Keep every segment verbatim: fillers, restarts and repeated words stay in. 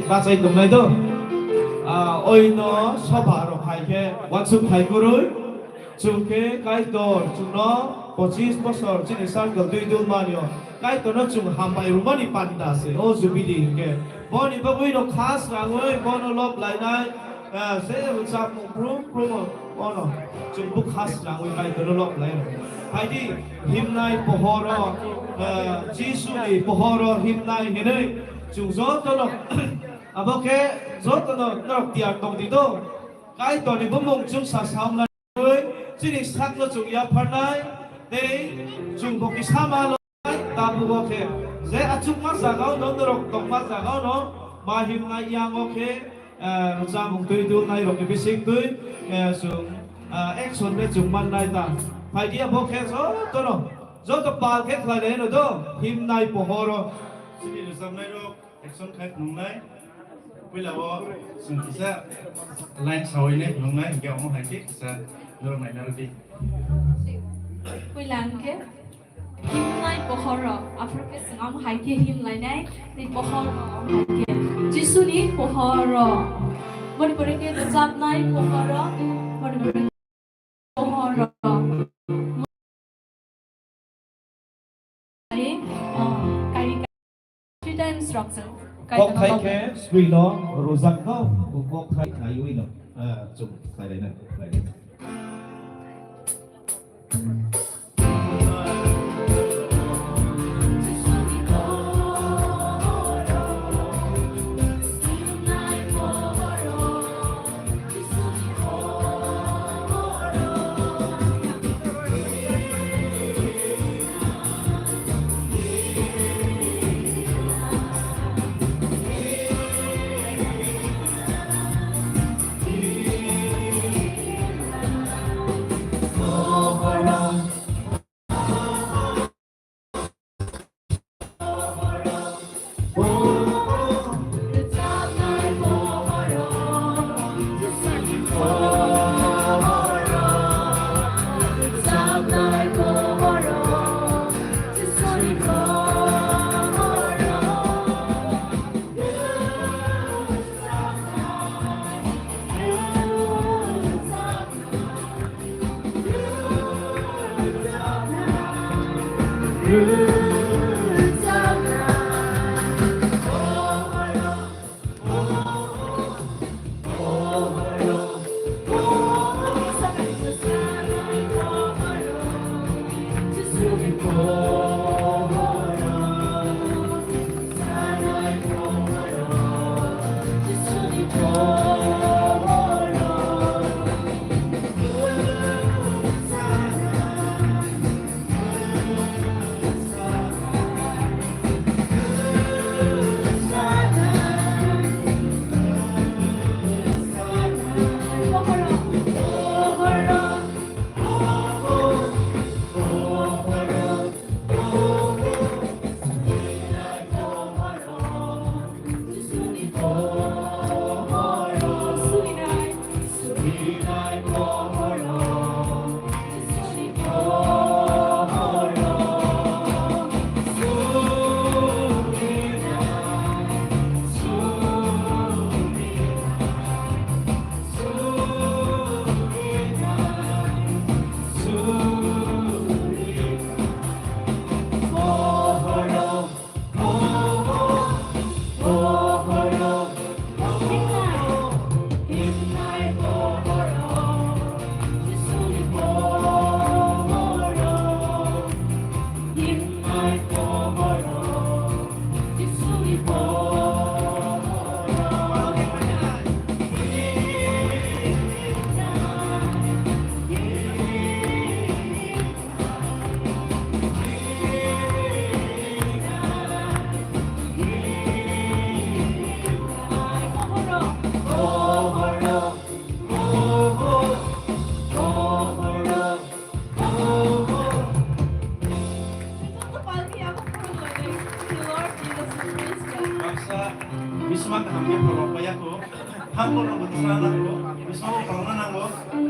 Bachai tongnai do. Ah, oino soba rok hai khe wansuk phai kwrwi. Chwng khe Kaitor chwngno pochis bosor chini circle twi dul manio. Kaitorno chwng hambai rwmani panda se o Jubili hinkhe. Boni bagwi no khas rangwi bono lob lainai, ah, se rwchapmung phrum phrumo bono chwng bwkha swnamwi Kaitorno lob lainai. Phaidi himnai pohoro, ah, Jisuni pohoro himnai hinwi chwng jotono abo khe jotono norok tiyar tongdi do. Kaitorni bumung chwng sa saumnai. Chini sakno chwng yapharnai, tei chwng bo kisa ma lo tabuk o khe, je achukma jagao no, norok tongma jagao no, ma himnai yang o khe, eh, rwchapmung twi twi nai rok ni bising twi, eh, chwng, eh, action be chwng mannai ta. Phaidi abo khe jotono, joto pal khe khlai lai no do, himnai pohoro. Chini rwchapnai rok. Action khai phunuknai. Puila o chwng kisa line sawi nai phunuknai, hinkhe omo hai khe kisa norok naina rwdi. Puila hinkhe himnai pohoro, aphuru khe chwng omo hai khe him lainai, tei pohoro omo hai khe Jisuni pohoro. Boni pore khe rwchapnai pohoro, boni pore khe pohoro. Three times rok se. Kok khai khe swi no rwjak no, kok khai khaiwi no, ah, chum khai lai na, khai lai na. Baksa bisma kaham khe phorok paiya kho. Hambo rok bo tisana nango, bisma bo phorokna nango.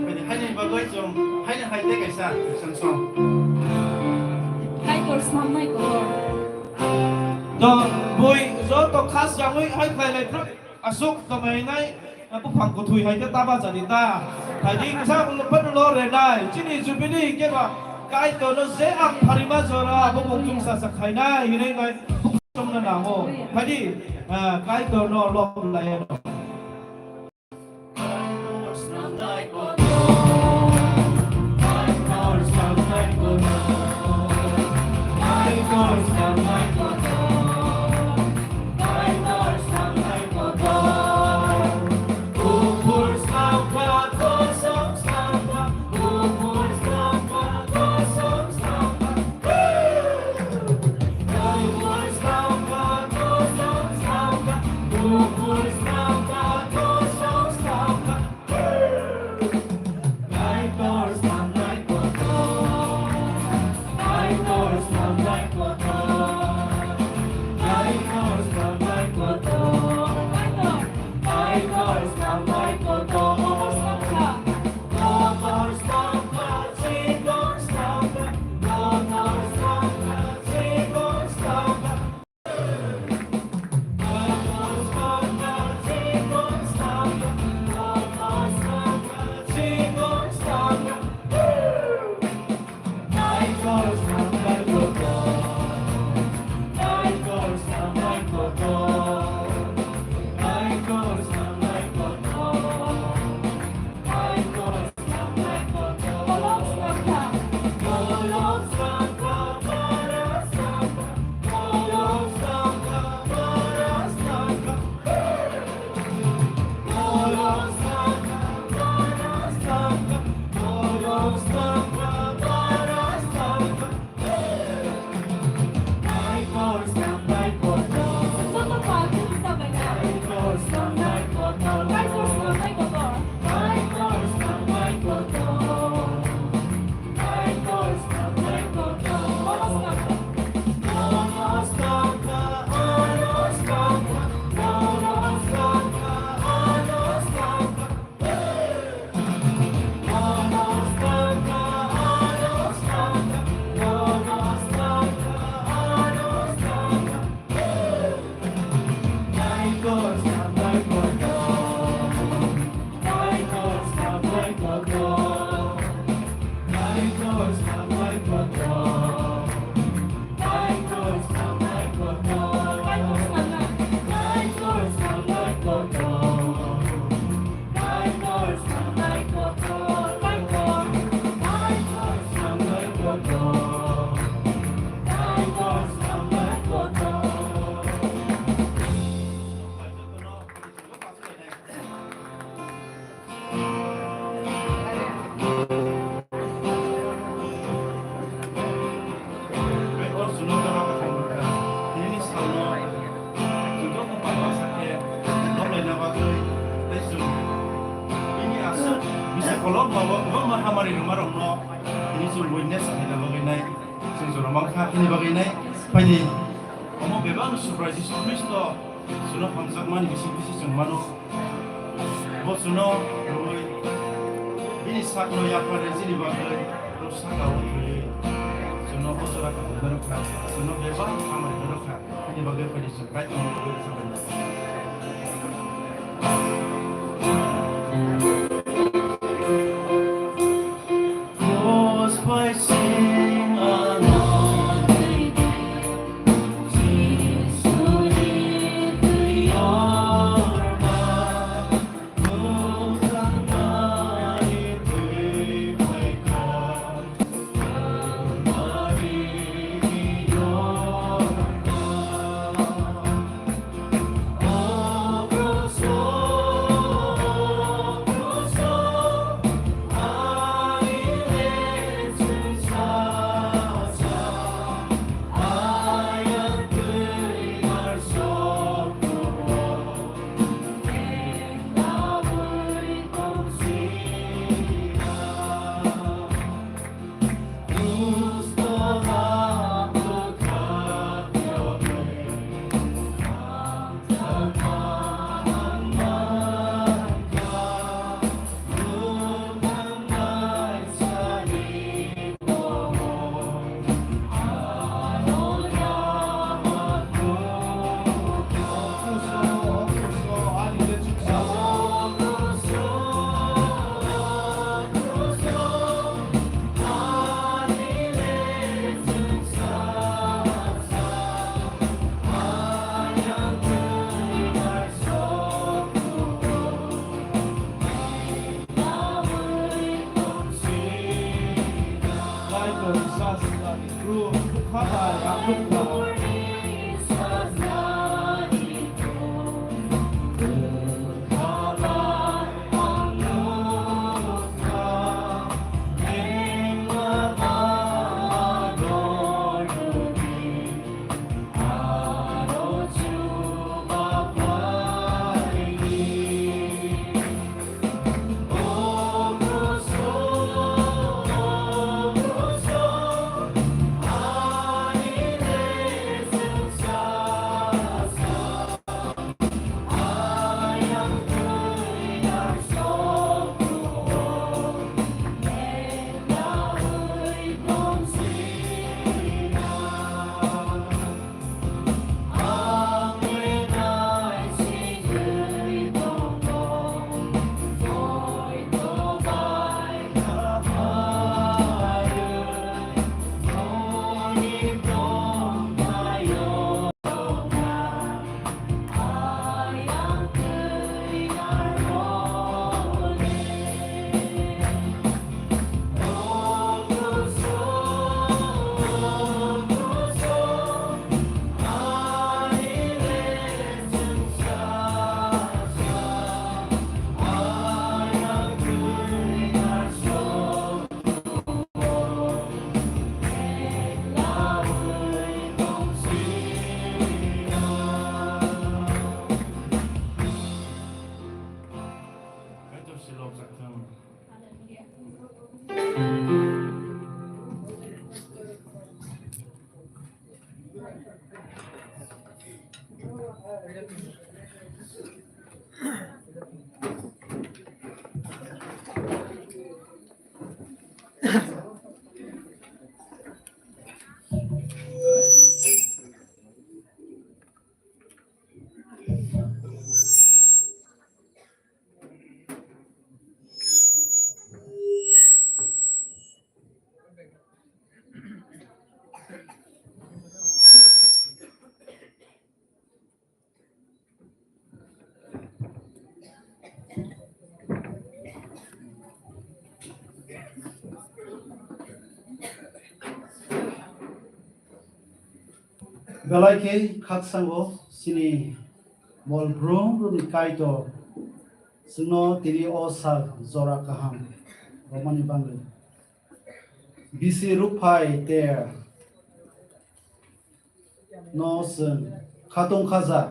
Bini haini bagwi chwng haini hai tei kaisa action song. Kaitor snamnai kok. To bui joto khas jangwi hai khlai lai phro. Aswk tongnainai buphang kwthwi hai khe ta bachadi ta. Phaidi kisa phano lo renai. Chini Jubilee hinkhe ba Kaitorno je ang pharima jora abo mung chwngsa sa khainai hinwi nai chongna nango. Phaidi, ah, Kaitorno lob laiya. Kolom bawa kwbangma hamari rwma rokno tini chwng witness khaina bagwi nai, chwng jora mankha hini bagwi nai. Phaidi omo bebak Subrai Jisu Khristo chwngno hamjakmani bising bisi chwng mano. Bo chwngno rwui bini sakno yapharwi chini bagwi rw saka o thwiwi chwngno bo jora kaham rwkha, chwngno bebak hamari rwkha. Ani bagwi phaidi chwng Kaitorno bagwi rwchapnai. Belai khe khakchangbo chini mol brum rwni Kaitor chwngno tini o sal jora kaham romani bagwi bisi rukphai ter no chwng khatung khaja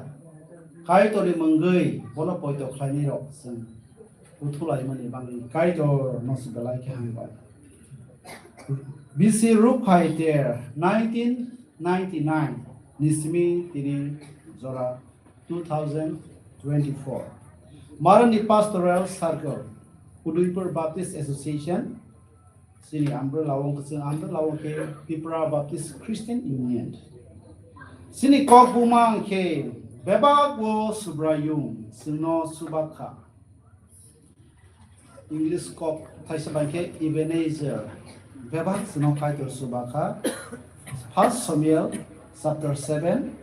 Kaitorni mungwi bono poito khlainai rok chwng kuthulaimani bagwi Kaitor no se belai khe hambai. Bisi rukphai ter nineteen ninety-nine ni simi tini jora two thousand twenty-four. Marani Pastoral Circle, Udaipur Baptist Association, chini ambrwla wng khe, chwng ambrwla wng khe Tipra Baptist Christian Union. Chini kok buma wng khe bebak wo Subraiyung chwngno chubak kha. English kok thaisa bai khe Ebenezer, bebak chwngno Kaitor chubak kha. First Samuel chapter seven,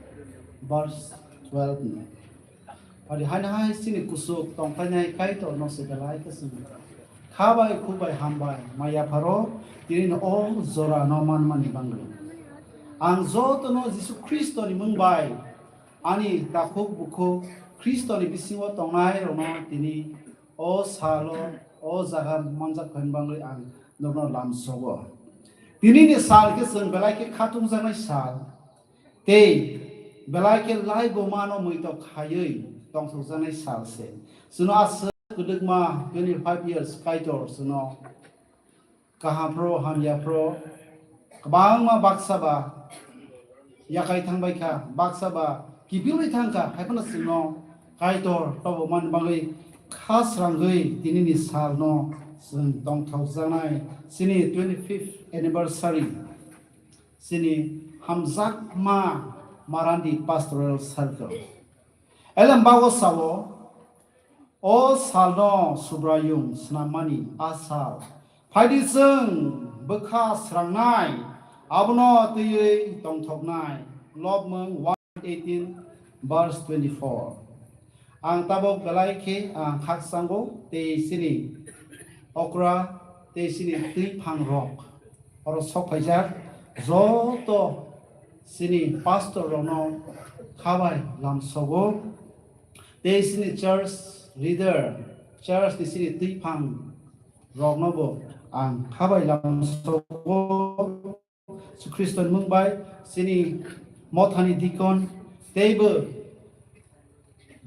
verse twelve ni. Adi haino hai chini kuchuk tongphainai Kaitor no se belai khe chwng kha bai khuk bai ham bai maya pharo tini no o jora no manmani bagwi. Ang jotono Jisu Khristo ni mung bai ani takhuk bukhuk Khristo ni bisingo tongnai rokno tini o salo o jaga manjak phaini bagwi ang nokno lamsogo. Tini ni sal khe chwng belai khe khatungjaknai sal. Tei belai khe laibuma no muitok khaiwi tongthokjaknai sal se. Chwngno aswk kwdwkma twenty five years Kaitor chwngno kaham phro hamya phro kwbangma baksa ba yakai thangbai kha, baksa ba kiphilwi thang kha, hai phano chwngno Kaitor tobokmani bagwi kha srangwi tinini salno chwng tongthokjaknai chini twenty fifth anniversary. Chini hamjakma Marandi Pastoral Circle. Elem bago sao, o salno Subraiyung swnammani a sal. Phaidi chwng bwkha srangnai, abono twiwi tongthoknai. Lobmung one eighteen verse twenty-four. Ang tabok belai khe ang khakchango tei chini okra tei chini twi phang rok oro sok phaijak. joto chini pastor rokno khabai lamsogo. Tei chini church leader, church ni chini twiphang roknobo ang khabai lamsogo. Jisu Khristo ni mung bai chini mothani deacon teibo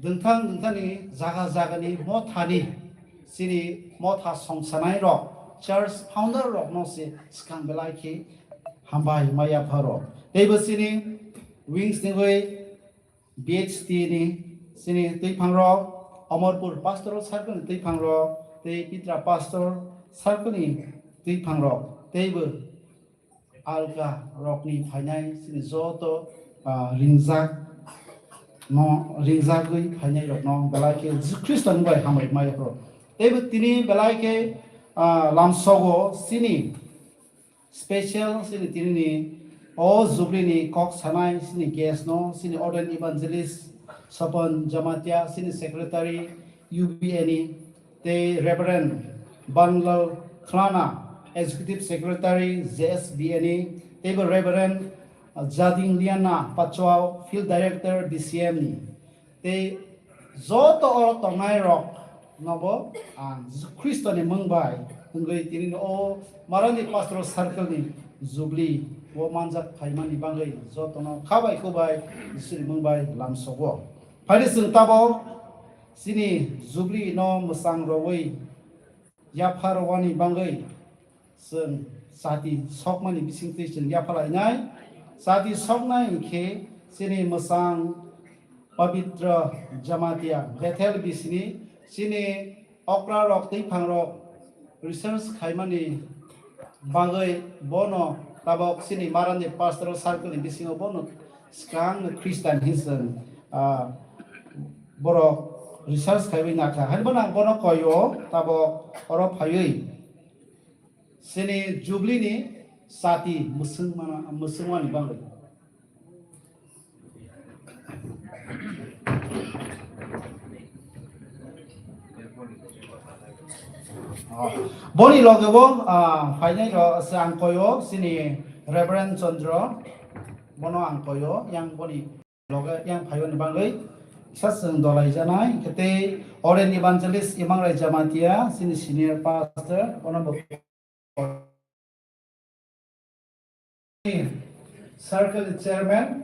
dwngthang dwngthang ni jaga jaga ni mothani chini motha songsanai rok, church founder rokno se swkang belai khe hambai ma yapharo. Teibo chini wings ni bai B H T ni chini twiphang rok, Amarpur Pastoral Circle ni twiphang rok, tei Pitra Pastor Circle ni twiphang rok, teibo alka rokni phainai chini joto, ah, ringjak no, ringjagwi phainai rokno belai khe Jisu Khristo ni bai hambai ma yapharo. Teibo tini belai khe, ah, lamsogo chini special chini tini ni o Jubilee ni kok sanai chini guest no, chini ordained evangelist Sopon Jamatia, chini secretary U B A ni, tei Reverend Banlal Khlana, executive secretary J S B A ni, teibo Reverend Jading Liana Pachwao, field director B C M ni. Tei joto oro tongnai rok nobo ang Jisu Khristo ni mung bai wngwi tini o Marandi Pastoral Circle ni Jubilee o manjak phaimani bagwi jotono khabai kubai Jisu ni mung bai lamsogo. Phaidi chwng tabok chini Jubilee no mwchang rogwi yapharwani bagwi chwng chati sokmani bisingtwi chwng yaphalainai. Chati soknai hinkhe chini mwchang Pabitra Jamatia Bethel bisini chini okra rok twiphang rok research khaimani bagwi bono tabok chini Marandi Pastoral Circle ni bisingo bono swkang Christian hinwi chwng, ah, borok research khaiwi nakha. Haino bono ang bono koio tabok oro phaiwi chini Jubilee ni chati mwswngmana, mwswngmani bagwi. Boni loge bo, ah, phainai rok se ang koio chini Reverend Chandra, bono ang koio yang boni loge yang phaiyoni bagwi kisa chwng dolai janai, hwnkhe tei Ordained Evangelist Imang Rai Jamatia, chini senior pastor, bono bo Circle chairman,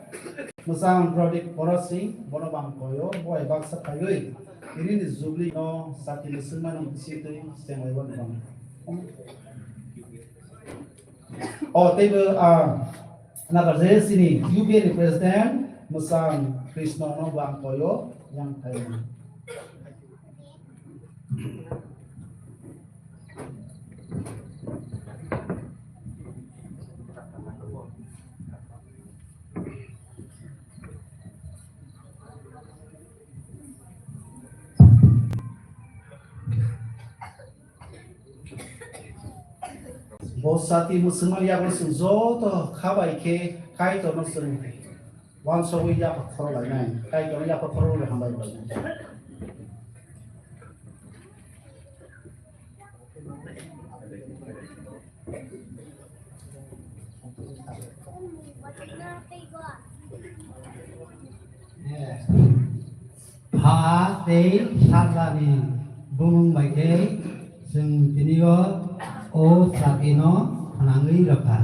mwchang Pradip Borat Singh, bono bang koyo, bo bai baksa phaiwi, tini ni Jubilee no chati mwswngmani bisingtwi chenglaiwi bang. O, teibo, ah, nakarje chini U P A ni president, mwchang Krishna no bang koyo, yang phaiwi. Bo chati mwswngmani yago chwng joto kha bai khe Kaitorno chwng uansugwi yapha khorok lainai, Kaitorno yapha khorok hambai lainai. Pha tei Sajlani bumung bai khe chwng tini o, o chati no khwnangwi rwkha.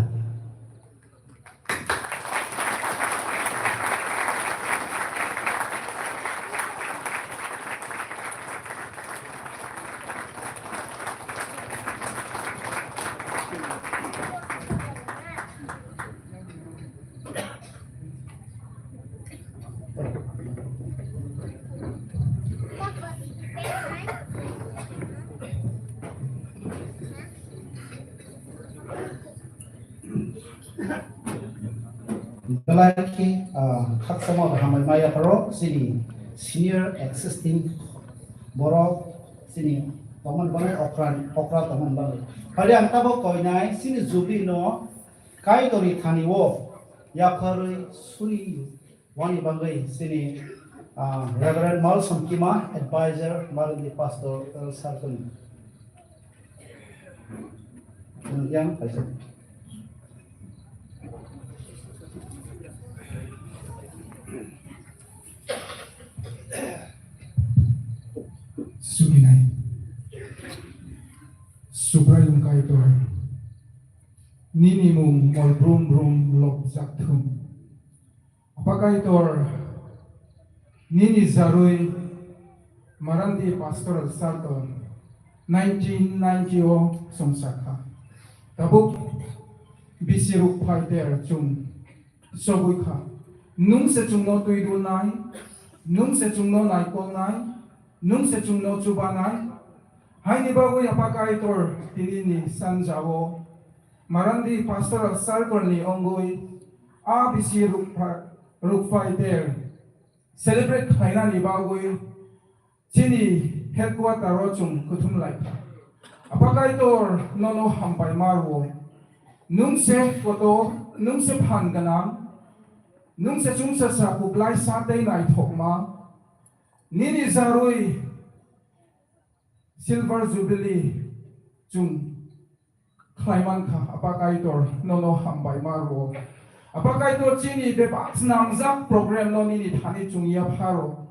Belai khe, ah, khakchangma hambai ma yapharo chini senior existing borok chini tongmani bagwi okra, okra tongmani bagwi. Phali ang tabok koinai chini Jubilee no Kaitorni thani o yapharwi suri wani bagwi chini, ah, Reverend Malsom Kima, Advisor, Marindi Pastoral Circle. Yang kaisa. Kaitor, nini mung mol brum brum lobjak thung. Apa Kaitor, nini jarui Marandi Pastoral Circle nineteen ninety o chwngsa kha. Tabuk bisi ruk phai ter chwng sogwi kha. Nwng se chwngno twi dulnai, nwng se chwngno naikolnai, nwng se chwngno chubanai. Haini bagwi Apa Kaitor tinini sanjao Marandi Pastoral Circle ni ongwi a bisi rukpha-, rukphai ter celebrate khlainani bagwi chini headquarter o chwng kuthum lai kha. Apa Kaitor nono hambai ma rwo. Nwng se kotor, nwng se phan gwnang, nwng se chwngsa sa kuplai sa tei naithokma. Nini jarwi Silver Jubilee chwng khlai man kha, Apa Kaitor, nono hambai ma rwo. Apa Kaitor, chini bebak snamjak program no nini thani chwng yapharo.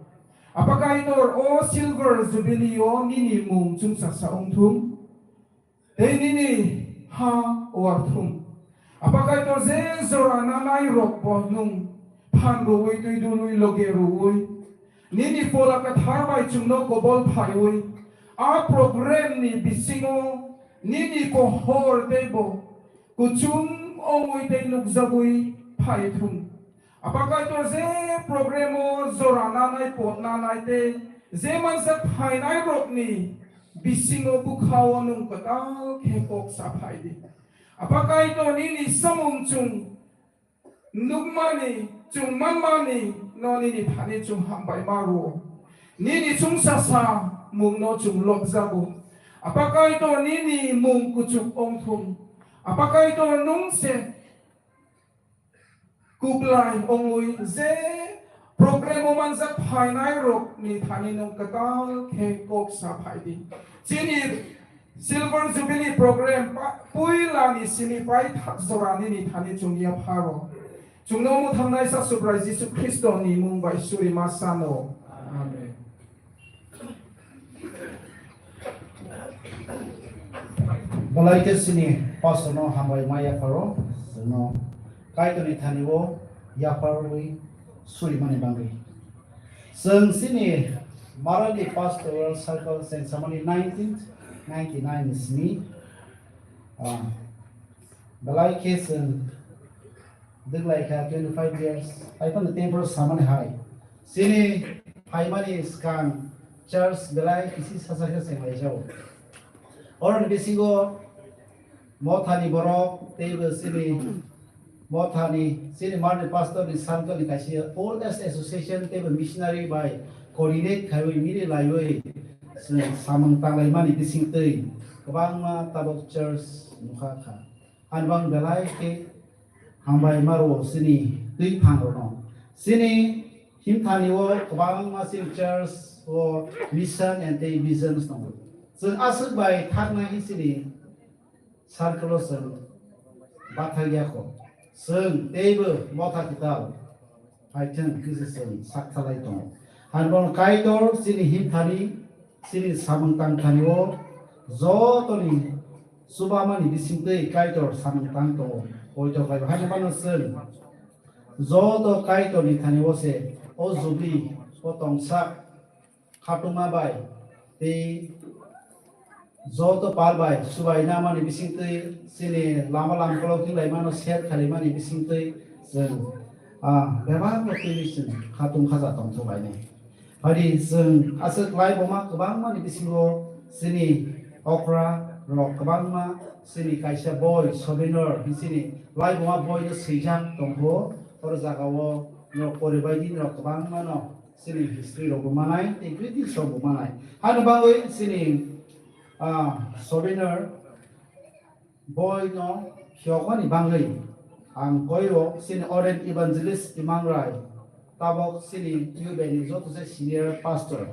Apa Kaitor, o Silver Jubilee o nini mung chwngsa sa wng thung. Tei nini ha uar thung. Apa Kaitor, je jora nanai rok bo nwng phan rwui, twi dului, loge rwui, nini Phola Kwthar bai chwngno kobol phaiwi, a program ni bisingo nini pohor tei bo kuchum ongwi tei nukjagwi phai thung. Apa Kaitor, je program o jora nanai, pot nanai tei je mansa phainai rokni bisingo bwkhao nwng kwtal khe kok sa phai di. Apa Kaitor, nini samung chwng nukmani, chwng manmani no nini thani chwng hambai ma rwo. Nini chwngsa sa mungno chwng lobjago. Apa Kaitor, nini mung kuchuk ongthung. Apa Kaitor, nwng se kuplai ongwi je program o manjak phainai rok ni thani nwng kwtal khe kok sa phai di. Chini Silver Jubilee program pa-, puila ni simi pai thak jora nini thani chwng yapharo. Chwngno mwthangnaisa Subrai Jisu Khristo ni mung bai suri ma sano. Amen. Belai khe chini pastor no hambai ma yapharo, chwngno Kaitorni thani o yapharwi surimani bagwi. Chwng chini Marandi Pastoral Circle chengsamani nineteen ninety-nine ni simi, ah, belai khe chwng Dwglaikha twenty-five years, haiphano temporary samani hai. Chini phaimani swkang church belai kisi sacha khe chenglaijao. Oroni bisingo Mothani borok teibo chini Mothani, chini Marni pastor ni circle ni kaisa Old Age Association teibo missionary bai coordinate khaiwi mili laiwi chwng samung tanglaimani bisingtwi kwbangma tabuk church nukha kha. Ani bang belai khe hambai ma rwo chini twi phangrokno. Chini himthani o kwbangma chini church o mission and tei visions tongo. Chwng aswk bai thaknai chini circle o chwng bathai ya kho. Chwng teibo motha kwtal Hai thung kisa chwng sak salai tongo. Hai bono Kaitor chini himthani, chini samung tangthani o jotoni chubamani bisingtwi Kaitor samung tang tongo. Poito khlai hai bono chwng joto Kaitorni thani o se o jubli o tongsa khatungma bai tei joto pal bai subai namani bisingtwi chini lama lamkolok hinglai mano ser khali mani bisingtwi chwng, ah, bebak no twiwi chwng khatung khaja tongthok lainai. Hadi chwng aswk laiboma kwbangmani bisingo chini okra rok kwbangma chini kaisa boi souvenir chini laiboma boi no swijak tongkho oro jaga o norok poribaidi norok kwbangma no. Chini history rok bo manai, tei greetings rok bo manai. Ano bagwi chini, ah, souvenir boi no phiyokmani bagwi ang koiro chini Orange Evangelist Imang Rai, tabok chini U B ni joto se senior pastor.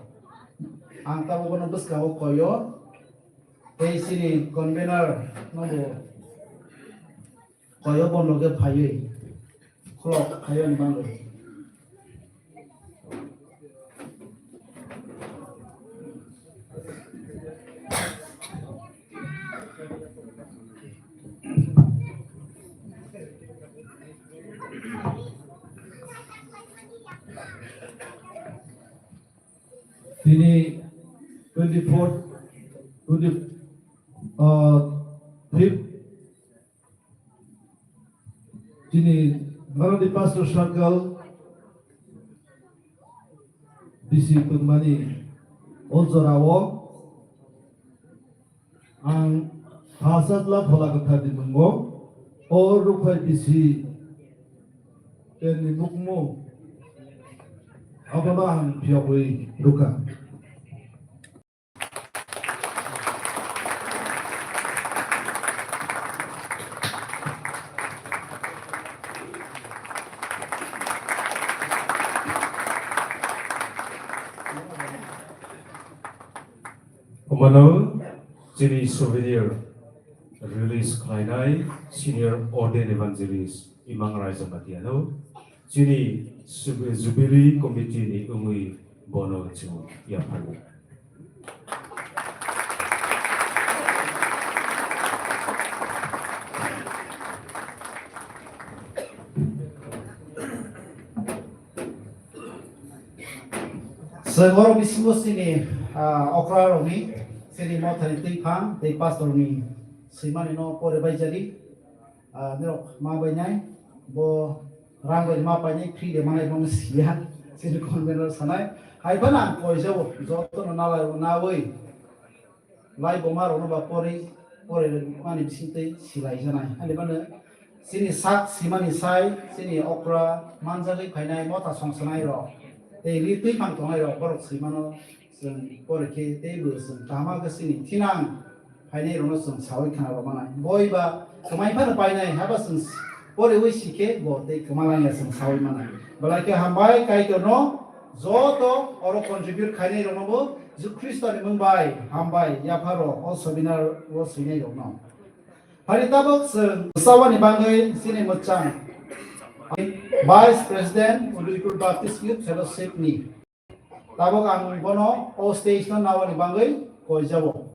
Ang tabok bono bwskango koyo, tei chini convener no bo Koyo bondo khe phaiwi khulok phaiwi mangwi. Tini twenty-fourth, twenty, uh, fifth, tini Bharati Pastor Circle, bisi tongmani o jorao ang Thasajla Phola Kwtharni mungo o rukphai bisi tenni mukmu abono ang phiyogwi rukha. Omo no chini souvenir release khlainai senior ordained evangelist Imang Raijamatia no chini sub-, jubilee committee ni wngwi bono chwng yapharwi. Chwng oro bisingo chini, ah, okra rokni, chini mothani twiphang tei pastor ni swimani no pore baijadi, ah, norok ma bainai, bo rang bai ma painai, free de manai bono siya, chini convener sanai. Hai phano ang koijabo, joto no nalai nawi. Lai boma rokno ba pori, pori mani bisingtwi silai janai. Ani mano chini sak simani sai, chini okra manjagwi phainai motha songsanai rok. Tei ri twi phang tongnai rok borok simano chwng pori khe tei bo chwng kaham khe chini thinang phainai rokno chwng sawi khna rok manai. Boi ba kwmai phano painai haba chwng poriwi sikhe bo tei kwma langya chwng sawi manai. Belai khe hambai Kaitorno joto oro contribute khainai rokno bo Jisu Khristo ni mung bai hambai yapharo o seminar o swinai rokno. Hari tabuk chwng chawani bangwi chini mwchang Vice President Udaipur Baptist Youth Fellowship ni tabuk ang bono o stage no nawani bangwi koijabo.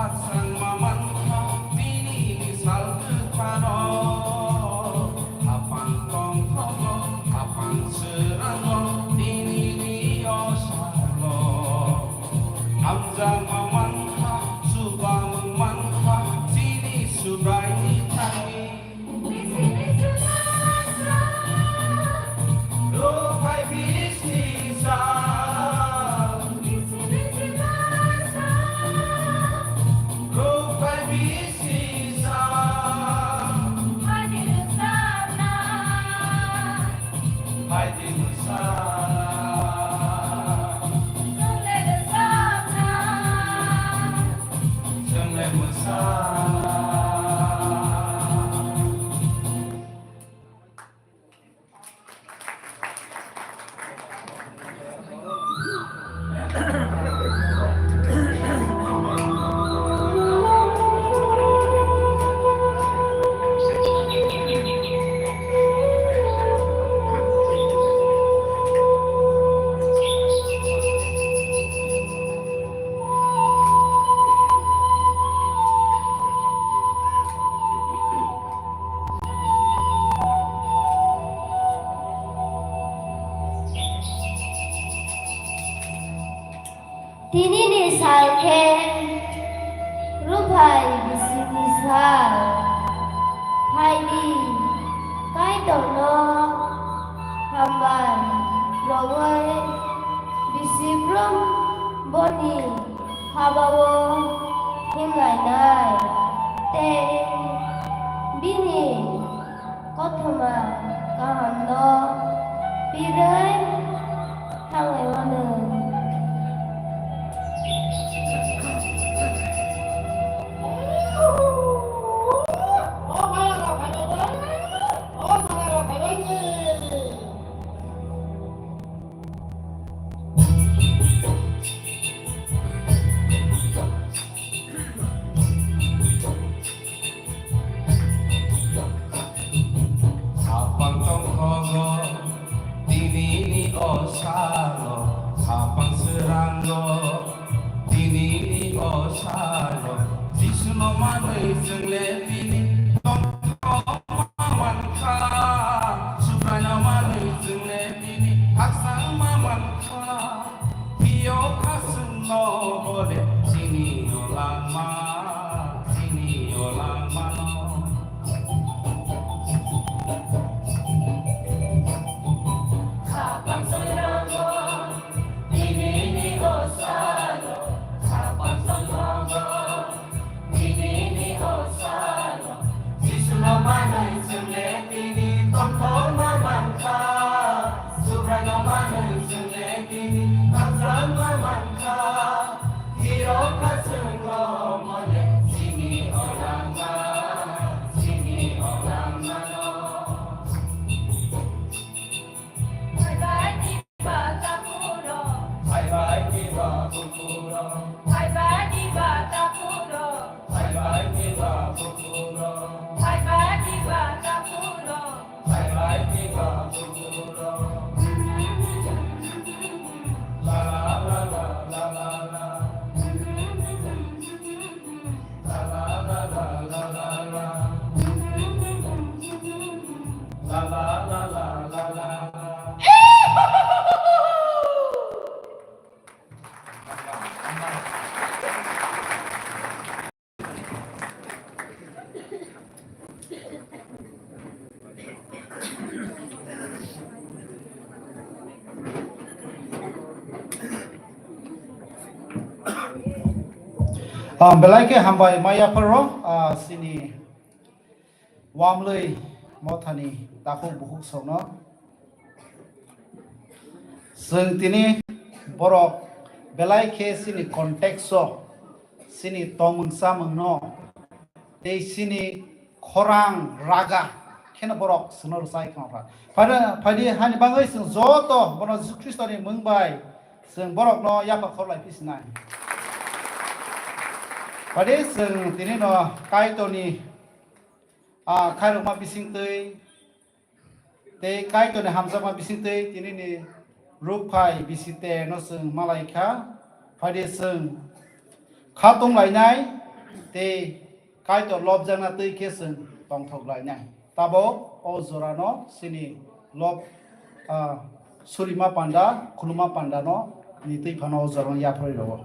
Aswk ma mankha tini ni sal bwkhano, hapang tongthogo, hapang swrango tini ni o salo. Hamjakma mankha, chubamung mankha, chini Subraini thani. Rukphai bisni sal. Rukphai bisni sal. Phaidi mwsa. Chwngle mwsa. Tini ni sal khe Rukphai bisini sal. Phaidi, Kaitorno hambai rogwi bisi brum boni habao himlainai tei bini kothoma kahamno pirwi thanglaimano. Hapang tongthogo, tinini o salo, hapang swrango, tinini o salo, Jisuno manwi chwngle tini tongthoma mankha, Subraino manwi chwngle tini khakchangma mankha. Phiyo khasungno bole chini o langma, chini o langmano. Khapang songrango, tinini o salo, khapang songrango, tinini o salo. Jisuno manwi chwngle tini tongthoma mankha, Subraino manwi chwngle tini khakchangma mankha. Phiyo khasungno bole chini o langma, chini o langmano. Bye bye. Bye bye, Diba Bukuro. Bye bye, Diba Takuro. Bye bye, Diba Bukuro. Bye bye, Diba Takuro. Bye bye, Diba Bukuro. La la la la la la la. Ah, belai khe hambai ma yapharo, ah, chini Wamlwi mothani takhuk bukhuk songno. Chwng tini borok belai khe chini context o, chini tongmung chamungno tei chini khorang raga kheno borok chwngno rwchai khna kha. Phaidi, phaidi hani bagwi chwng joto bono Jisu Khristoni mung bai chwng borokno yapha khorlai phisinai. Phaidi chwng tini no Kaitorni, ah, khairokma bisingtwi tei Kaitorni hamjakma bisingtwi tinini Rukphai bisite no chwng malai kha. Phaidi chwng kha tonglainai, tei Kaitor lobjakna twi khe chwng tongthok lainai. Tabok o jorano chini lob, ah, surima panda, khuluma pandano ni twi phano o jorano yapharwi rwo.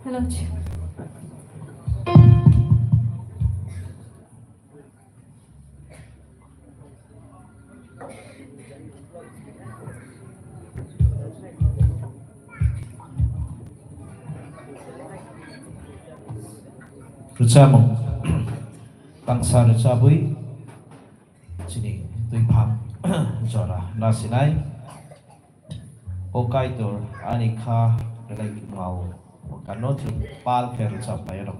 Hello. Rwchapmung tangsa rwchabwi chini twiphang jora nasinai. O Kaitor ani kha belai mao, kano thwi pal khe rwchapnai rok.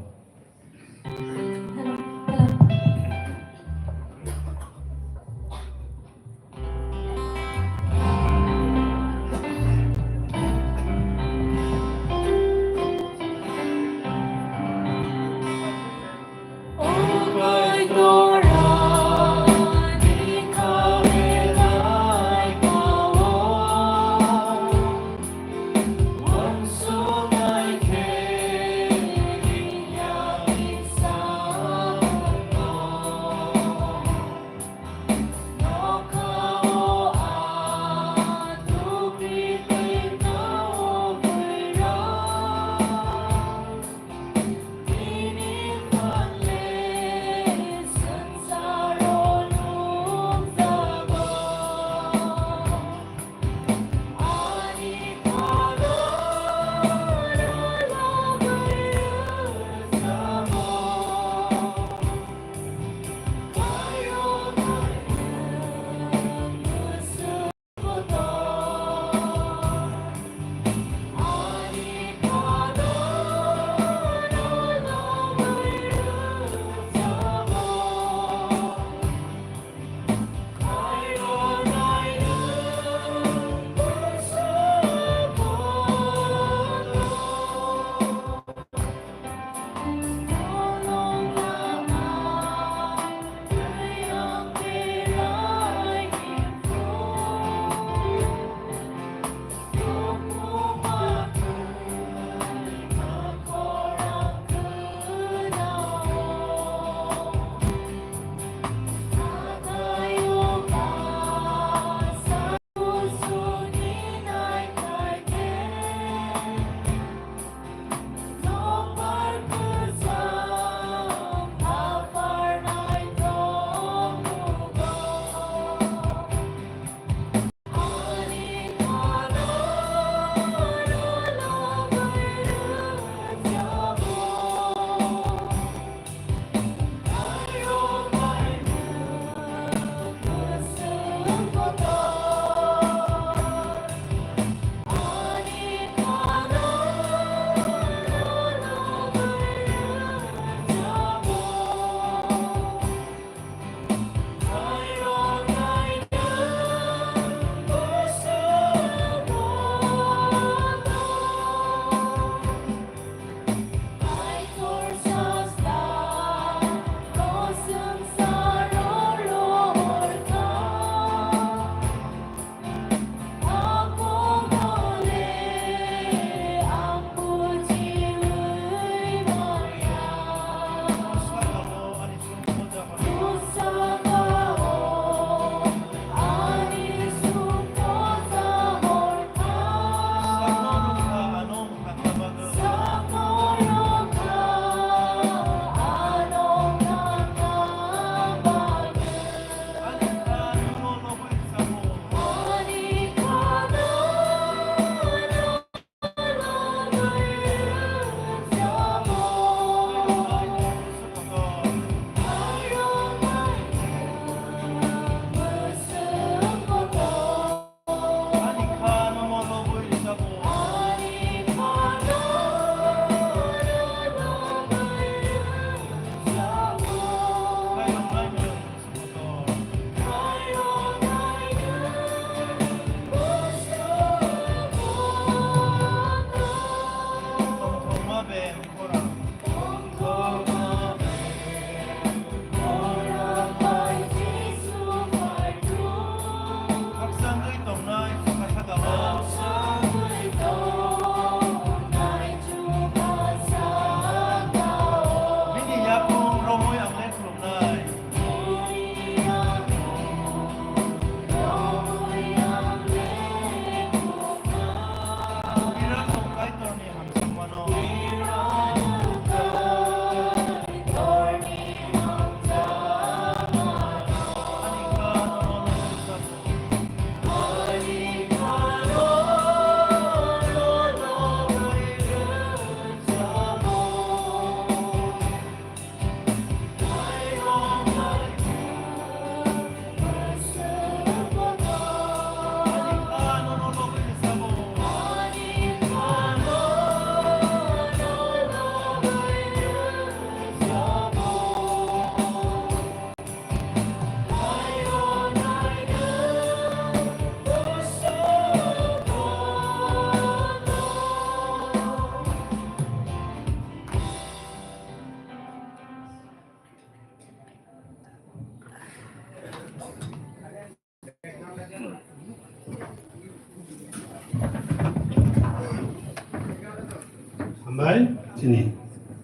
Bai, chini,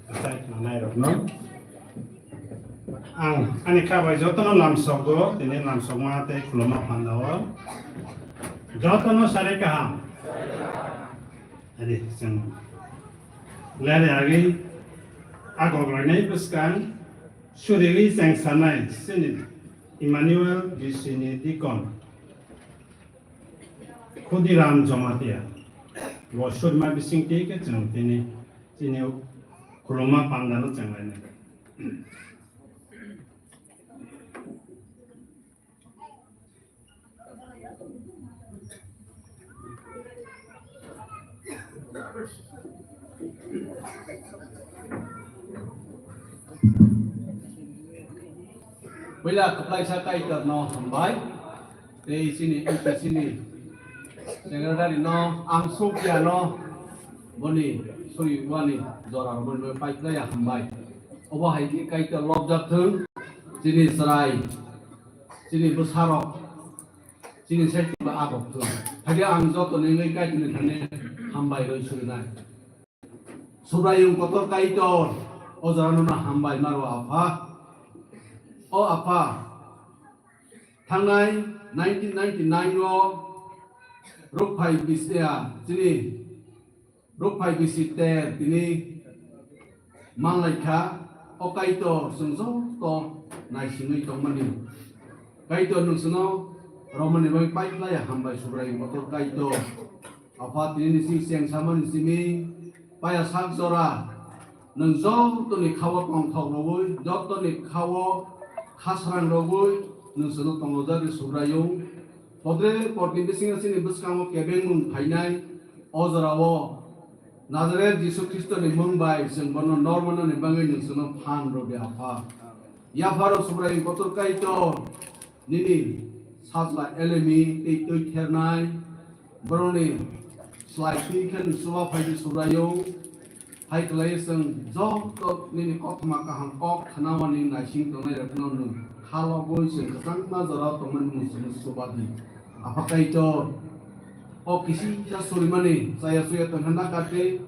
tai khwnanai rokno. Ang ani kha bai jotono lamsogo, tini lamsokma tei khulumma phandao. Jotono sari kaham. Adi, chwng lere agwi agok lainai bwskang suriwi chengsanai chini Emmanuel B C ni deacon Khudiram Jamatia. Bo surima bisingtwi khe chwng tini chini khulumma pandano chenglainai. Puila kwplaisa Kaitorno hambai, tei chini M P C ni secretary no, ang sukya no, boni suri wani jora rwmani bagwi paikhlaiya hambai. Obo hai khe Kaitor lobjak thung, chini chwrai, chini bwsarok, chini side ba abok thung. Haikhe ang joto nini Kaitorni thani hambai rwi surinai. Subraiyung kotor Kaitor, o jorano no hambai maro Apha. O Apha, thangnai nineteen ninety-nine o rukphai bisi, ya, chini rukphai bisi ter tini manlai kha, o Kaitor chwng joto naisingwi tongmani. Kaitor nwng chwngno romani bagwi paikhlaiya hambai Subraiyung kotor Kaitor. Apha tini nisi chengsamani simi paya sak jora nwng jotoni khao tongthok rogwi, jotoni khao khasrang rogwi nwng chwngno tonglojakdi Subraiyung. Podre podni bisingo chini bwskango kebengmung phainai o jorao Nazareth Jisu Khristoni mung bai chwng bono normanani bagwi nwng chwngno phan rwdi Apha. Yapharo Subraiyung kotor Kaitor nini sajla elemi tei twi thernai borokni slai twi khe nwng chuba phaidi Subraiyung. Hai khlaiwi chwng joto nini kothoma kaham kok khwnawani naising tongnai rokno nwng khalogwi chwng kwchangma jorao tongmani mung chwngno chuba di. Apha Kaitor, o kisisa surimani chaya chuya tongkha na kate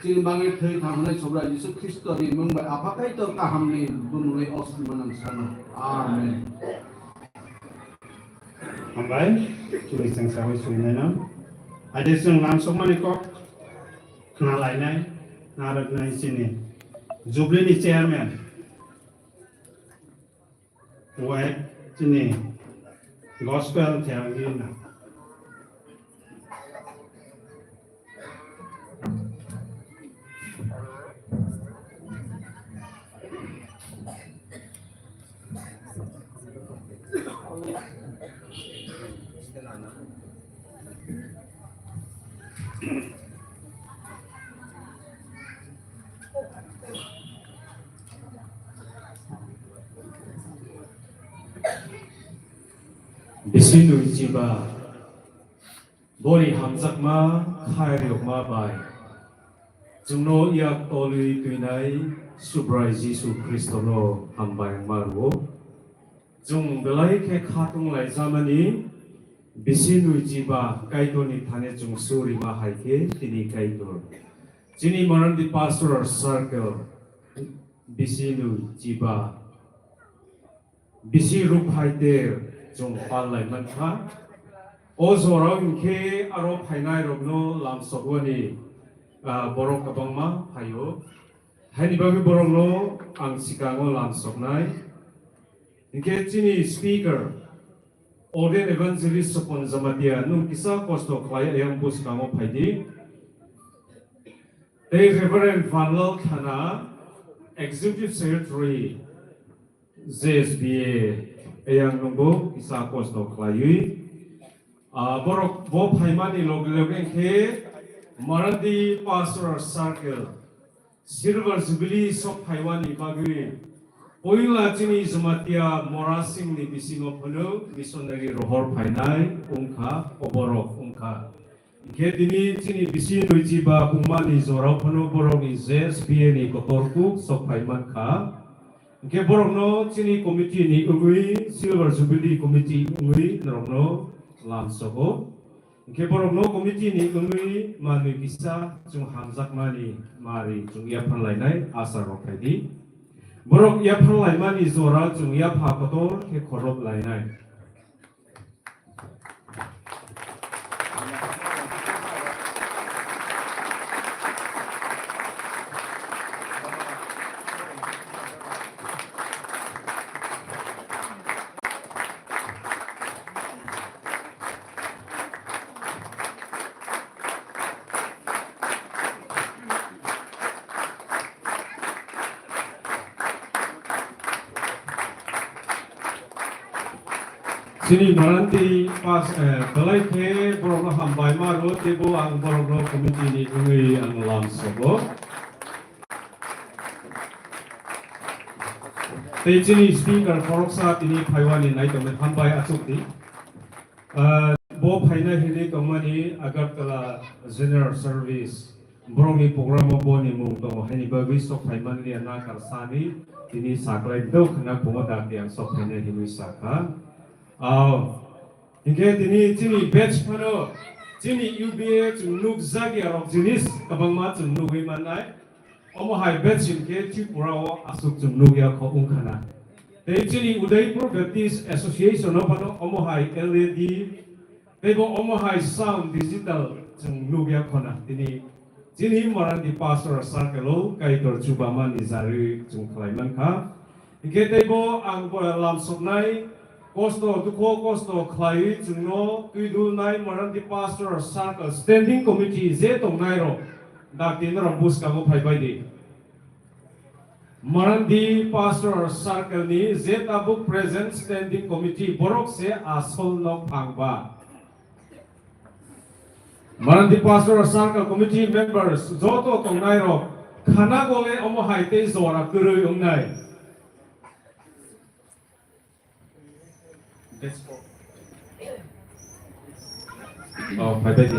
chini bagwi thwi thangkhnai Subrai Jisu Khristoni mung bai Apha Kaitor kahamni bumungwi o surimano ang sano. Amen. Hambai, chini chwng sawi surinai no. Ade chwng lamsokmani kok khna lainai, narwknai chini Jubilee ni chairman. Wai chini gospel theology na. Bisi nui chiba, boni hamjakma khairokma bai chwngno yak tolwi twinai Subrai Jisu Khristono hambai wngma rwo. Chwng belai khe khatung laijamani bisi nui chiba Kaitorni thani chwng surima hai khe tini Kaitor. Chini Morandi Pastoral Circle bisi nui chiba bisi rukphai ter chwng pallai mankha. O jorao hinkhe aro phainairokno lamsogwani, ah, borok kwbangma phaio. Haini bagwi borokno ang swkango lamsoknai. Hinkhe chini speaker, Ordained Evangelist Sopon Jamatia, nwng kisa kosto khlai ayang bwskango phaidi. Tei Reverend Vanlal Thana, Executive Secretary, J S B A, ayang nwngbo kisa kosto khlaiwi. Ah, borok bo phaimani loge loge khe Morandi Pastoral Circle Silver Jubilee sok phaiwani bagwi puila chini Jamatia Mora Singhni bisingo phano missionary rohor phainai wngkha, o borok wngkha. Hinkhe tini chini bisi nui chiba bumani jorao phano borokni J S B A ni kotor kuk sok phai mankha. Hinkhe borokno chini committee ni wngwi, Silver Jubilee committee wngwi norokno lamsogo. Hwnkhe borokno committee ni wngwi manwi kisa chwng hamjakmani mari chwng yapharlainai asa rok phaidi. Borok yapharlaimani jora chwng yapha kotor khe khorop lainai. Chini Maranti pas, eh, belai khe borokno hambai ma rw, teibo ang borokno committee ni wngwi ang lam sogo. Tei chini speaker khoroksa tini phaiwani nai tongwi hambai achukdi. Ah, bo phaina hinwi tongmani Agartala General Service borokni program o boni mung tongo haini bagwi sok phaimanliya na kar sani tini saklai do khna phungo da tiyang sok phaina hinwi sakha. Aw, hinkhe tini chini batch phano chini U B A chwng nukjakya rok jinis kwbangma chwng nugwi mannai. Omo hai batch hinkhe Tripura o aswk chwng nukya kho wngkhana. Tei chini Udaipur Baptist Association o phano omo hai L A D, teibo omo hai sound digital chwng nukya khona. Tini chini Maranti Pastor Circle o Kaitor chubama ni jarwi chwng khlai mankha. Hinkhe teibo ang bo lamsoknai, kosto, dukho kosto khlaiwi chwngno twidulnai Maranti Pastor Circle Standing Committee je tongnairok, dakti norok bwskango phaibai di. Maranti Pastor Circle ni je tabuk present Standing Committee borok se asol nok phang ba. Maranti Pastor Circle Committee members joto tongnairok khana gole omo hai tei jora kwrwi wngnai. Oh, phaibai di.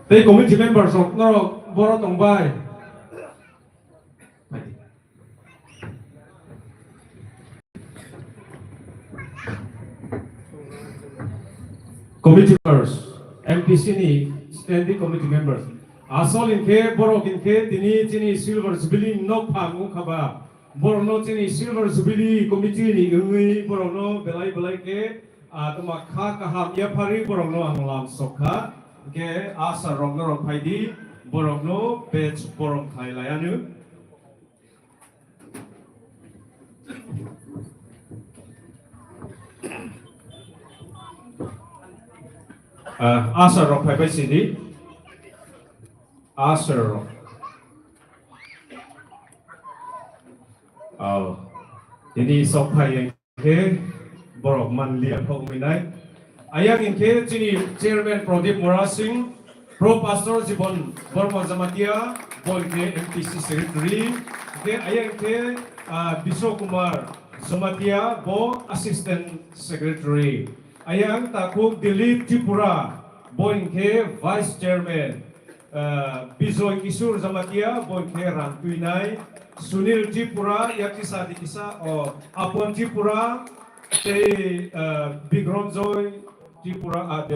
Tei committee members rok norok boro tongbai. Committee members, M P C ni standing committee members. Asol hinkhe borok hinkhe tini chini Silver Jubilee nok phang wngkha ba. Borokno chini Silver Jubilee committee ni wngwi borokno belai belai khe, ah, tongma kha kaham yaphari borokno ang lam sok kha. Hinkhe asar rok norok phai di, borokno badge borom khlai lai anw. Ah, asar rok phai bai sidi. Asar rok. Oh. Tini sok phai khe borok man liya kho wngwi nai. Ayang hinkhe chini chairman Pradip Murasing, Pro Pastor Jibon Borma Jamatia, bo hinkhe M P C secretary, hinkhe ayang hinkhe, ah, Biswa Kumar Jamatia, bo assistant secretary. Ayang takhuk Dilip Tripura, bo hinkhe vice chairman. Ah, Bijoy Kishore Jamatia, bo hinkhe rang twinai, Sunil Tripura, yakisa dikisa, o, Apon Tripura, tei, ah, Bikramjoy Tripura, ah,